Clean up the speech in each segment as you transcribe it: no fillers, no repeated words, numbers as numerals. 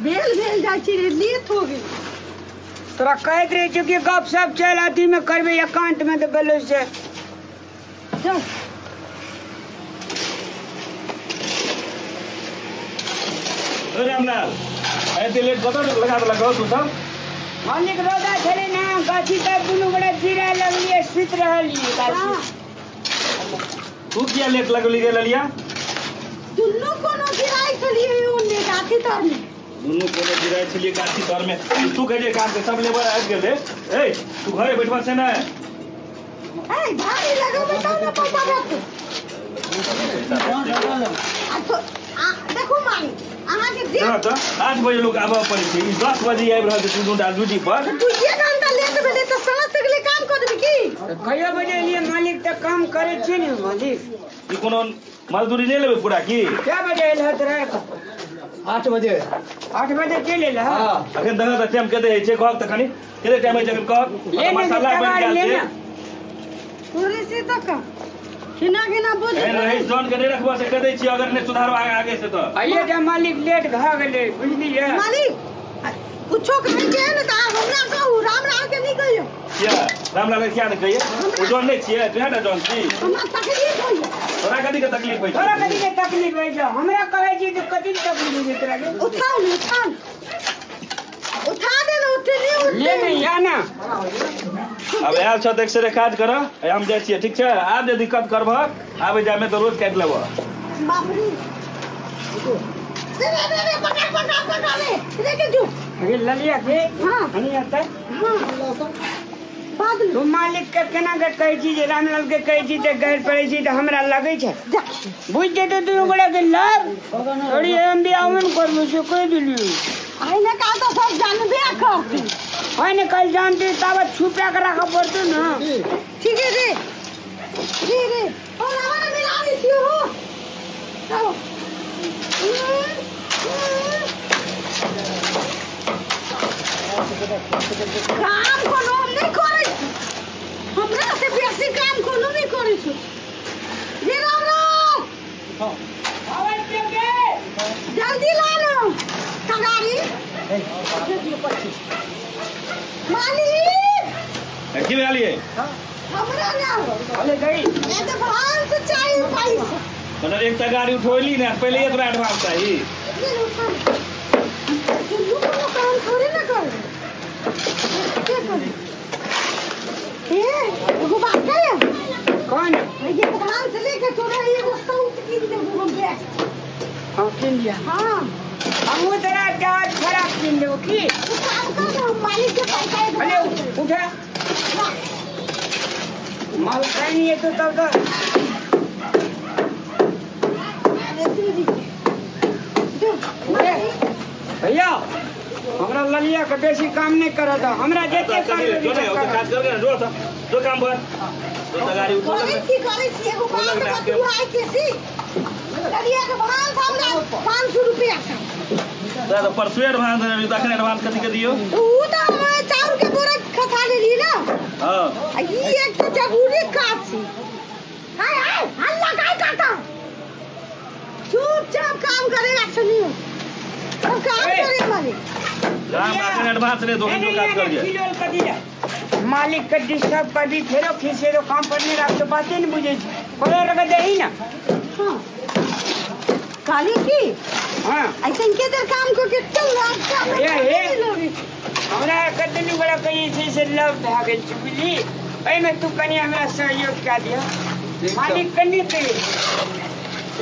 भेल भेल जाइ छी रे, लेट हो गेल। तोरा कहैत रहै छियौ कि गप सप चल अथी में करबै एकांत में, तऽ बोलै से चल। ओ रामलाल, एते लेट कतऽ लगा देलक हौ तू सब? मालिक रौदा छलै ने, गाछी तर दुनू गोटा जिराय लगलियै, सुति रहलियै गाछी। तू किया लेट लगली गे ललिया? दुनू कोनो जिराय छलियै ओने गाछी तर में। दुनू कोनो जिराय छलियै गाछी तर में। तू कहलियै काम के सब लेबर आबि गेलै। ए तू घरे बैठबा से ने? ए भारी लगेबै तब ने पैसा भेटतै। आ तो आ देखू मालिक, अहाँके जे तऽ 8 बजे लोग आबऽ पड़ै छै, ई 10 बजे आबि रहल छै दुनू टा ड्यूटी पर। दुइये घंटा लेट भेलै तऽ साँझ तक ले काम कऽ देबै की? कहियो बजे एलियै मालिक तऽ काम करै छियै ने मालिक। ई कोनो मजदूरी नहि लेबै पूरा की? कै बजे एल हत रे? 8 बजे। 8 बजे चलि एल हँ? अखन देखऽ तऽ टाइम कते होइ छै, कहक तऽ कनि कते टाइम होइ छै अखन कहक। ले ने मसाला बनि तगारी गेल ले छै। ने। तोरे से तऽ कह केना केना बोझ एहन रहै जौन के नहि रखबऽ से कह दै छियै, अगर नहि सुधारबऽ आगे से तऽ। आइए जे मालिक लेट भऽ गेलै बुझलियै। मालिक कुछो कहै के है ने तऽ हमरा कहू, रामलाल के नहि कहियौ। किया रामलाल के किया नहि कहियै? ओ जौन नहि छियै, तुहे ने जौन छी। हमरा तकलीफ होइया। तोरा कथी के तकलीफ होइ छै? तोरा कथी के तकलीफ होइ छै? हमरा कहै छी तऽ कथी के तकलीफ होइ छै तोरा के? उठाउ ने, उठाउ ने। उठा दे ने, उठे नहीं उठते। ले ने या ना। अब आयल छ तऽ एक काज कर, हम जाइ छियै ठीक छै? आब जे दिक्कत करबह आबै जायमे तऽ रोज काटि लेबह। बाप रे। रे रे रे रे, पकड़ पकड़ पकड़ ले, लेके जो। अरे ललिया के हाँ। हनी आता। हाँ। बाद में। तू मालिक के केना के कहै छी जे रामलाल के कहै छी तऽ गारि पड़ै छी तऽ हमरा लगै छै। जा। बुझि जेतौ दुनू गोटा के लाभ। थोड़ी हम बियाह नहि करबो से कहि देलियौ। आइ ने काल तऽ सब जानबे करतै। आइ ने काल्हि जानतै ताबत छुपा के राखऽ पड़तौ ने। ठीक है रे। रे रे। ओ रामा ने मिला दै छियौ हो। चलो। काम कोनो हम नहि करै छी। हमरा से बेसी काम कोनो नहि करै छी। रे राम राम। आबै छियौ गे। जल्दी ला लो तगारी। मालिक की भेलियै? हमरा ना अरे गई। एडवांस चाहिए पैसा। मतलब एक तगारी उठोली ने पहले तोरा एडवांस चाही। ले लो, उठा लो। दुनू कोनो काम थोड़े ना कर। के करे? ए एगो बात कहियो। कौन? ये एडवांस लेके तोरा एगो सौत कीन देबो हम बैठ। हाँ कीन लिया। हाँ। हमहूँ तोरा जहाज खराब कीन देबो की? तू काम कर ना, हम मालिक के पैसा अरे एडवांस। उठा। ला। माल खाई नहीं है तो तब तो। अरे दीदी। दो, मालिक। भैया हमरा ललिया के बेसी काम नहीं करत हमरा जते काम जो ने ओ काज कर जो त जो काम भर जो तगारी उठो करै छी करै छी एगो बात बतू आइ के सी। ललिया के भान हमरा 500 रुपया। त परसू एडवांस देबी त अखन एडवांस कथी के दियौ? ऊ त हम चाउर के बोरा खसा लेली ना। हां। आ ई एक तो जरूरी काज छी। हाय हाय हल्ला काय करता? चुपचाप काम करेगा सुनियो। सब काम करे मालिक। काम अखन एडवांस रे दो जो काज कर जे। मालिक के डिस्टर्ब कर दी फेरो खीसेरो काम पर नहीं राख तो बाते नहीं बुझे छी। कोनो रख देही ना। हां। काली की? हां। ऐसे के देर काम को के चल रहा ए हे हमरा कतनी बड़ा कही छै से लव भए गेल छै बुझली। एहिमे तू कनि हमरा सहयोग कए दिअ। मालिक कनि के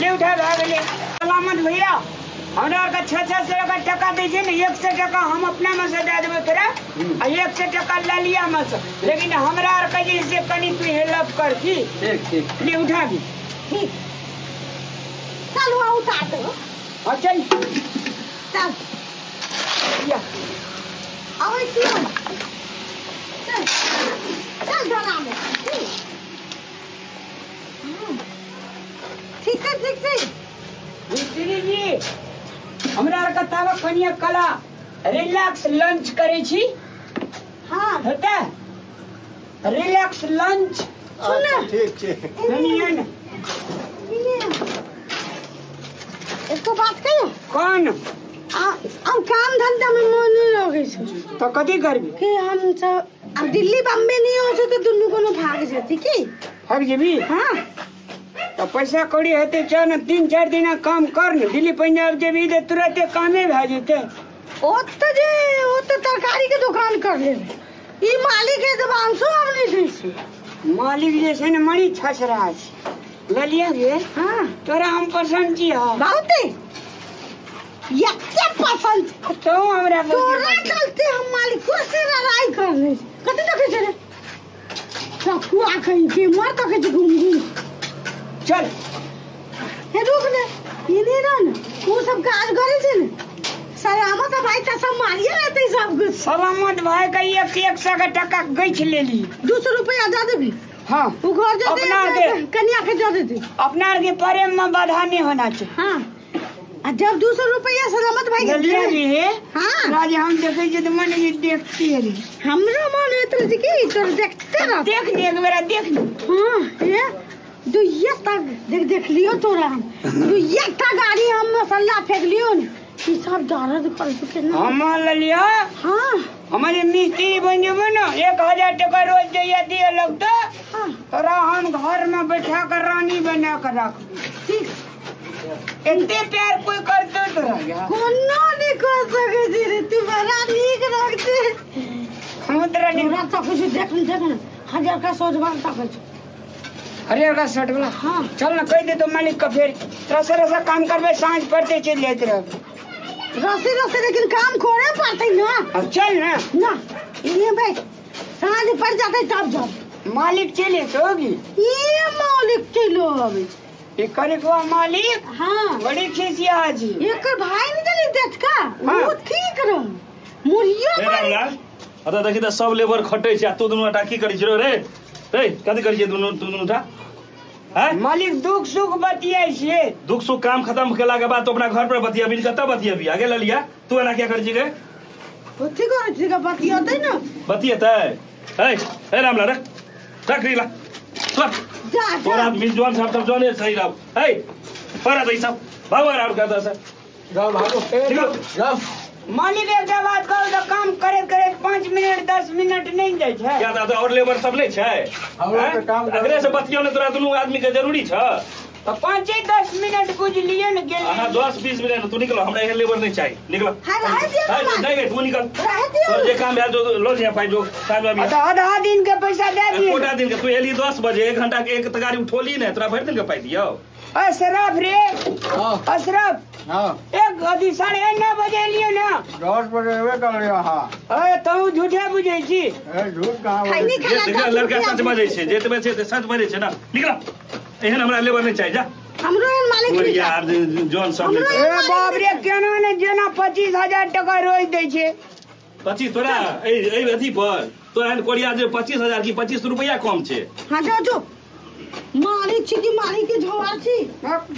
ले उठा भए गेलै। सलामत भैया हमरा आरके 600 टका टका दै छै ने, 100 टका हम अपना में से दए देबै तोरा आ 100 टका लए लिअ में से, लेकिन हमरा आरके जे से कनि तू हेल्प कर की। ठीक ठीक ले उठा दी। ठीक चल वहाँ उतार दो। हाँ चल चल या आबै छी हम। चल चल ढोला में। ठीक छै ठीक छै। मिस्त्री जी हमरा आरके ताबे कनिया कला रिलैक्स लंच करै छी। हाँ हेतै रिलैक्स लंच। सुन ना। ठीक छै। कनिया ने इसको बात कहियो। कौन? अब काम धंधा में मन नहीं लगे छै। तो कथी करबी? कि हम सब अब दिल्ली बम्बे नहीं हो छै तो दुनू कोनो भाग जेती की भाग जेबी? हां तो पैसा कौड़ी हेतै चल न 3-4 दिन काम कर न दिल्ली पंजाब जेबी ते तुरंते कामे भए जेतै। ओत जे ओत तरकारी के दुकान कर लेबै। ई मालिक के दबांसो हम नहीं दै छै। मालिक जे छै ने मरी छछरा छै ललिया गे। हां तोरा हम पसंद छी। हां बहुते यत्ते पसंद तो हमरा तोरा चलते हम मालिक से लड़ाई कर ले। कथि देखै छै रे सखुआ कहीं के मर तक छै घूम घूम। चल हे रुक ने ई नहीं रह ने उ सब काज करे छै ने सलामत भाई त सब मारिए रहते सब कुछ। सलामत भाई का 100 टका गैछ लेली। 200 रुपया दे देबी। हां उ घर जते कन्या के दे देती। अपना के प्रेम में बाधा नहीं होना चाहिए। हां आ जब 200 रुपया सलामत भाई के दे हे। हां राज हम देखै छै त मन जे देखती है हमरो मन होइत रहे कि तोर देखते रह। देख ने एक बेरा देख ने। हां हे दुइया तक देख देख लियो तोरा हम दुइया तक गाड़ी हम मसाला फेंक लियो ने ई सब दर्द कर चुके ना हम ललिया। हां हमारे मिस्त्री बन जेबो ना 1000 टका रोज जइया दिए लगता। हां तोरा हम घर में बैठा कर रानी बना कर रख। ठीक एते प्यार कोई करतो तोरा कोनो नहीं कर सके छी रे तू बड़ा नीक रखते। हम तोरा नीक तक कुछ देख न देख न 1000 का सोच बार तक छै हरियर का शर्ट वाला। हां चल ना कह दे तो मालिक का फिर रसा रसा काम करबे सांझ पड़ते चल जाइत रह रसे रसे लेकिन काम करे पड़ते ना। अब चल ना ना ये भाई सांझ पड़ जाते तब जाओ मालिक चले तो होगी ये मालिक चलो अभी ये करे को मालिक। हां बड़ी खिसिया जी एकर भाई नहीं चली देख का वो ठीक रह मुरियो मालिक। अरे देखि त सब लेबर खटै छै आ तू दुनू टा की करै छी रे रे कथि करै छी दुनू दुनू टा? हैं मालिक दुख सुख बतियाई छियै। दुख सुख काम खत्म केला के बाद तो अपना घर पर बतियाबी कत बतियाबी आगे ललिया तू एना क्या करै छी गे? कथि करै छी गे बतियतै न बतियतै। ए ए रामला रख रख रीला रख जा तोरा मिजवान साहब सब जोने सही रह। ए पर दई सब भागो और कर दस जाओ भागो जाओ। मालिक एक बात कहू त काम करे करे 5 मिनट 10 मिनट नहीं जाइ छै। क्या दादा और लेबर सब नहीं छै हमरा के काम अगले से बतियौ ने तोरा दुनू आदमी के जरूरी छ त 5-10 मिनट बुझलिए ने गेल। हां 10-20 मिनट तू निकल हमरा एहन लेबर नहीं चाहिए निकल। हां रह दियो नहीं गए तू निकल तोर जे काम भेल जो लो जे पाइ जो साहब अभी त आधा दिन के पैसा दे दिए कोटा दिन के तू एली 10 बजे 1 घंटा के एक तगारी उठोली ने तोरा भरि दिन के पाइ दियौ। अशरफ रे हां अशरफ हां एक अभी 9:30 बजे लियो ना 10 बजे एबे कर लियो। हां ए तू झूठे बुझै छी। ए झूठ कहां बुझै लड़का सच बजै छै जेतबे छै ते सच बजै छै ना निकल एहन हमरा लेबर नहीं चाहिए जा हमरो एहन मालिक नहीं यार जोन सब नहीं। ए बाप रे केना ने जेना 25000 टका रोज दै छै 25 तोरा ए ए अथी पर तो एहन कोरिया जे 25000 की 25 रुपया कम छै। हां जो जो मालिक छी कि मालिक के झोर छी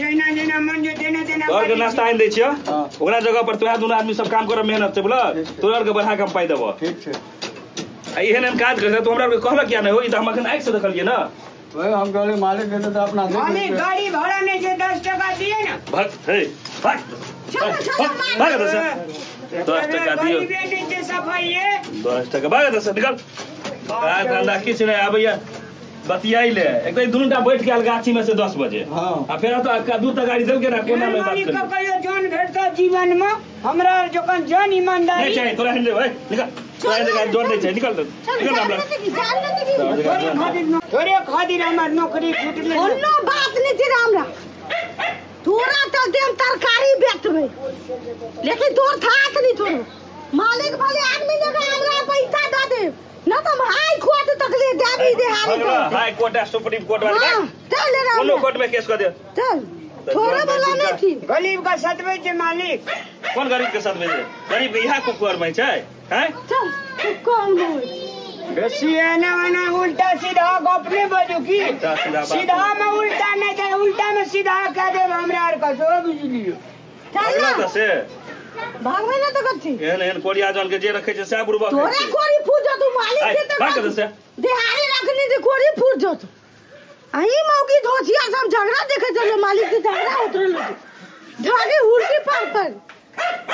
जेना जेना मन जे तेना तेना तोर के नाश्ता आनि दै छियो ओकरा जगह पर तोरा दुनू आदमी सब काम करब मेहनत से बुझल तोरा के बढ़ा के हम पाइ देबो। ठीक छै आ एहन एहन काज करै तो हमरा के कहलक किया नहीं हो ई त हम अखन आँखि से देखलियै ना ओए हम कहले मालिक देते त अपना मालिक गाड़ी भाड़ा नहीं जे 10 टका दिए ना भाग हे भाग चलो चलो भाग दस 10 टका दियो गाड़ी नहीं जे सफाई है 10 टका भाग दस निकल काज धंधा किछु नहीं आबैया बतियाई ले एक तो दुनू टा बैठ गेल गाछी में से 10 बजे। हां आ फेर तो दू टा गाड़ी देलके ना कोना में बात मालिक करी कहियो जन भेटतो जीवन में हमरा जखन जन ईमानदारी नहीं चाहिए तोरा हेंदे भाई निकल तोरा हेंदे जोन नहीं चाहिए निकल निकल हमरा तोरे खातिर हमर नौकरी छूटले कोनो बात नहीं छै हमरा तोरा चलते हम तरकारी बेचबै लेकिन तोर थात नहीं छोड़ो मालिक भले आदमी जगह हमरा पैसा दे दे ना तो हाई कोर्ट तक ले जाबी दे हारी हाई कोर्ट आ सुप्रीम कोर्ट वाले चल रे कोनो कोर्ट में केस कर दे चल थोड़ा बोला नहीं थी गरीब का सतबै छै मालिक। कौन गरीब के सतबै छै? गरीब के इहा कुकर में छै हैं चल कौन बोल बेसी एना ओना उल्टा सीधा गप नहीं बजू की सीधा में उल्टा नहीं छै उल्टा में सीधा कह देब हमरा आर का सो बुझलियो। चल ना से भागबै ना तो कथी एहन एहन कोरिया जन के जे रखै छै सएह बुड़बक तोरा कोरी फूट जतौ मालिक के त भाग दे से देहारी रखनी दे कोरी फूट जतौ अही मौकी धोसिया सब झगड़ा देखे चलो मालिक के झगड़ा होत रहलो धागे हुरकी पर पर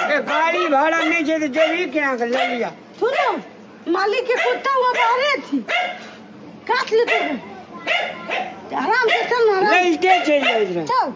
ए गाड़ी भाड़ा नहीं छै तऽ जेबही केना के ले लिया। सुनो मालिक के कुत्ता हुआ बाहरे थी काट ले तो आराम से चल ना, आराम लैते चलि जाइत रहे। चल।